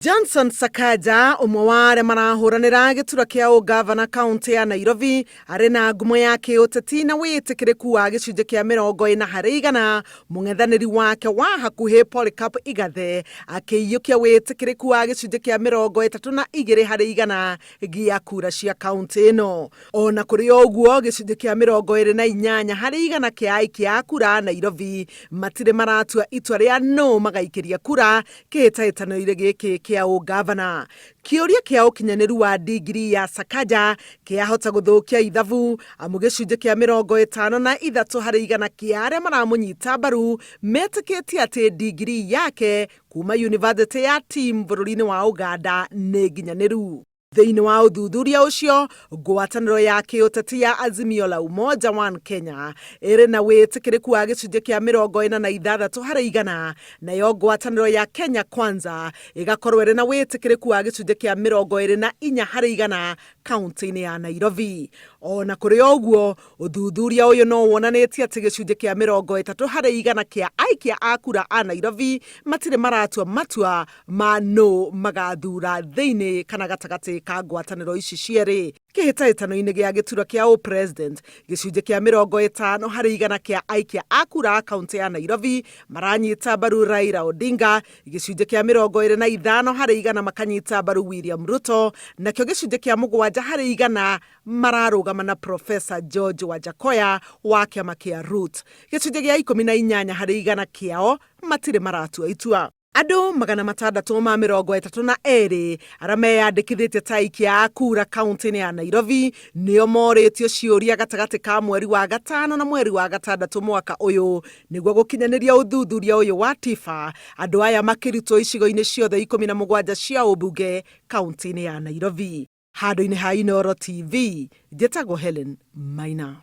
Johnson Sakaja, ũmwe wa arĩa marahũranĩra gĩturwa kĩa ũngavana kaũntĩ ya Nairobi, arĩ na ngumo ya kĩũteti na wĩtĩkĩrĩku wa gĩcunjĩ kĩa 40%, mũng'ethanĩri wake wa hakuhĩ Polycarp Igathe akĩiyũkia wĩtĩkĩrĩku wa gĩcunjĩ kĩa 32% gĩa kura cia kaũntĩ ĩno. O na kũrĩ o ũguo, gĩcunjĩ kĩa 28% kĩa aikia a kura a Nairobi matirĩ maratua itua rĩa nũ magaikĩria kura kĩhĩtahĩtano-inĩ gĩkĩ kĩa ũngavana. Kĩũria kĩa ũkinyanĩru wa ndingirii ya Sakaja kĩahota gũthũkia ithabu amu gĩcunjĩ kĩa 53% kĩa arĩa maramũnyita mbaru metĩkĩtie atĩ ndingirii yake kuma yunivasĩtĩ ya Team bũrũri-inĩ wa Ũganda nĩ nginyanĩru. Thĩinĩ wa ũthuthuria ũcio, ngwatanĩro ya kĩũteti ya Azimio la Umoja One Kenya ĩrĩ na wĩtĩkĩrĩku wa gĩcunjĩ kĩa 46%, nayo ngwatanĩro ya Kenya Kwanza ĩgakorwo ĩrĩ na wĩtĩkĩrĩku wa gĩcunjĩ kĩa 24% kaunti-inĩ ya Nairobi. O na kũrĩ o ũguo, ũthuthuria ũyũ no wonanĩtie atĩ gĩcunjĩ kĩa 30% kĩa aikia a kura a Nairobi matirĩ maratua matua ma nũ magathuura thĩinĩ kana gatagatĩ ka ngwatanĩro ici cierĩ. Kĩhĩtahĩtano-inĩ gĩa gĩturwa kĩa ũ-president, gĩcunjĩ kĩa 50% kĩa aikia a kura a kaunti ya Nairobi maranyita mbaru Raila Odinga, gĩcunjĩ kĩa 25% makanyita mbaru William Ruto, nakĩo gĩcunjĩ kĩa 7% mararũgama na Professor George Wajackoyah wa kĩama kĩa Roots. Gĩcunjĩ gĩa 18% kĩao matirĩ maratua itua. Andũ 632 arĩa meyandĩkithĩtie ta aikia a kura kaunti-inĩ ya Nairobi nĩo morĩtio ciũria gatagatĩ ka mweri wa gatano na mweri wa gatandatũ mwaka ũyũ nĩguo gũkinyanĩria ũthuthuria ũyũ wa TIFA, andũ aya makĩrutwo icigo-inĩ ciothe 17 cia ũmbunge kaunti-inĩ ya Nairobi. Handũ-inĩ ha Inooro TV, njĩtagwo Helen Maina.